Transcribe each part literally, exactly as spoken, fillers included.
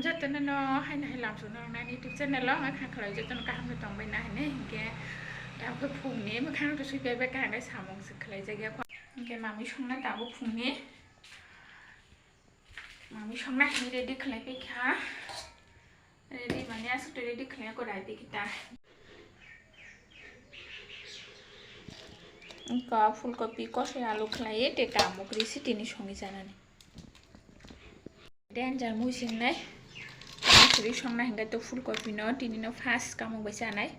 Jotono no haino hai lamsok norok nani YouTube channel o ang kha khlai jotono kaham no tongbai na hinwi hinkhe. Tamo khe phungni mwkhang rok sui pai bai kaham khe samung se khlai jak ya. Hinkhe mamwi songna tabuk phungni. Mamwi songna hinwi ready khlai pai kha. Ready mane aswk ready khlai ko rai pai kita. Wngkha phulkopi kosoi alu khlai tei tabuk ri sitini songwi chanani. Danger mui singnai. Sri songna hinga to phulkopi no tini no fast kamung bai chanai.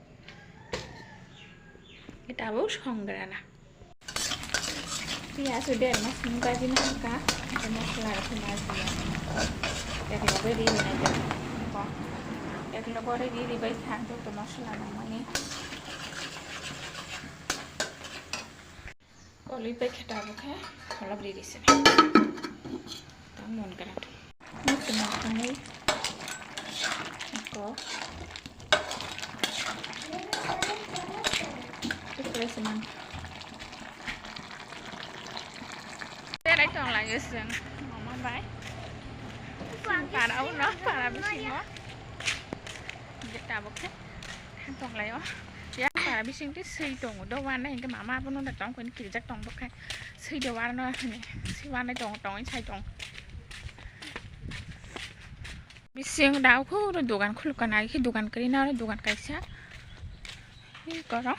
Tabuk songgrana. Piyaj o der mas ni baji na ka. Masala rok mas dia. Ek loge ri ni na. Ek loge ri ri bai kha to masala no mani. Kolwi bai khe tabuk khe kholop ri ri se. Tang mon kara. Mukti mukti nai. Ko. Tukre se man. Terai tong lai se. Mama bai. Para uno, para bisingo. Tabuk khe. Tong lai o. Ya para bising ti sui tongo. Do wana hinkhe mama abono da tong khe kirijak tong bokhe. Sui de warno hini. Sui wana tong tong sai tong. Bising da ko ro dogan khuluk kana ki dogan kari na ro dogan kaisa. Hi koro.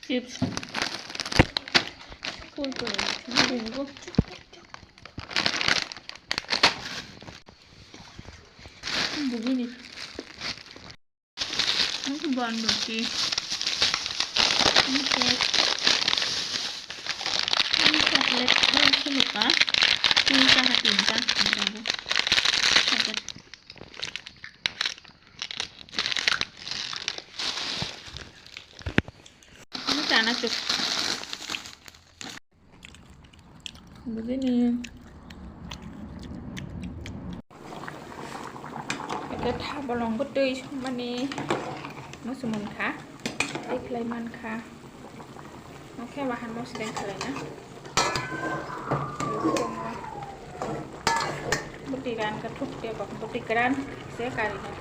Chips. Kurkure. Bingo. Bugini. Ini bonbon sih. Ini cake. Ini coklat. Oh, ini lupa. Ini saha tinta. Tinta bu. Coklat. Ini tanah cuk. Bujini. Eke tha bolong bo twi songmani musu mankha, tei khlai mankha. Oke, bahan mosla khlaina. Bwtwi ran ka thuk tei bwtwi kwran se karina.